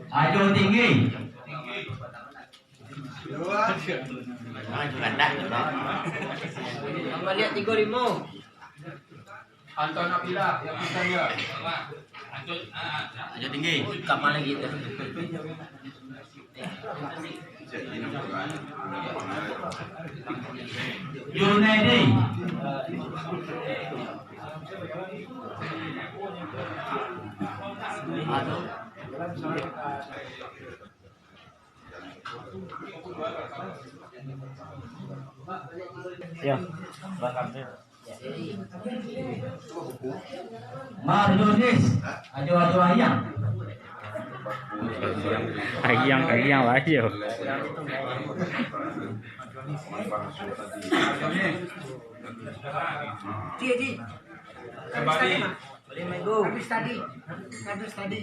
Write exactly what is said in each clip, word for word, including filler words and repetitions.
Ajo tinggi. Tambah lihat tigo limo. Anton Abdillah, yang bisa dia. Ajo tinggi. Kamar lagi tu. Junaidi. Ya, Marjonis, ajo-ajo ayang. Ayang, ayang lah yo. Cik, cik. Habis tadi. Habis tadi.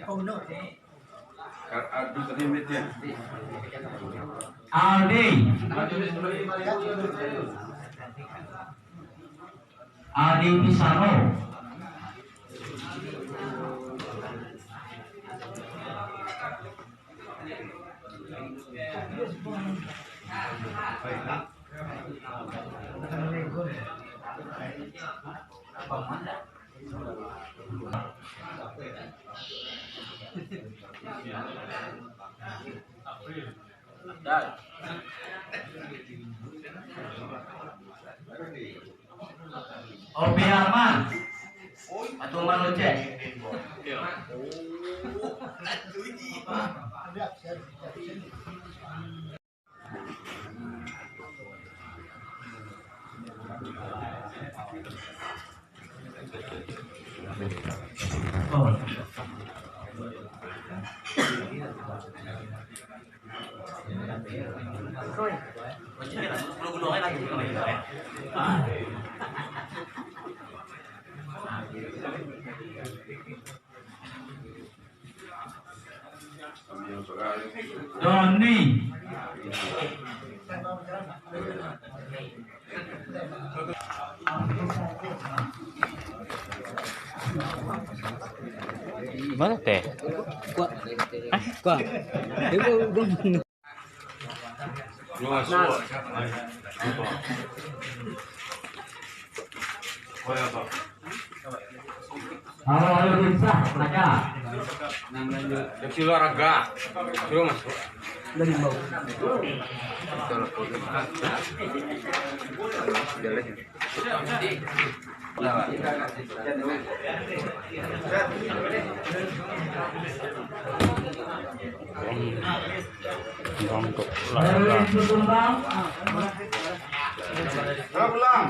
Oh, no. Aldi. Aldi Pisano. Opi Arman. Atau Manocek. Doni. Mana teh? Kuat. Hah? Kuat. Dia belum, belum. Halo, halo, Desa, Naga. Kecil olahraga. Suruh masuk. Dari bawah. Bangkok lah. Pulang.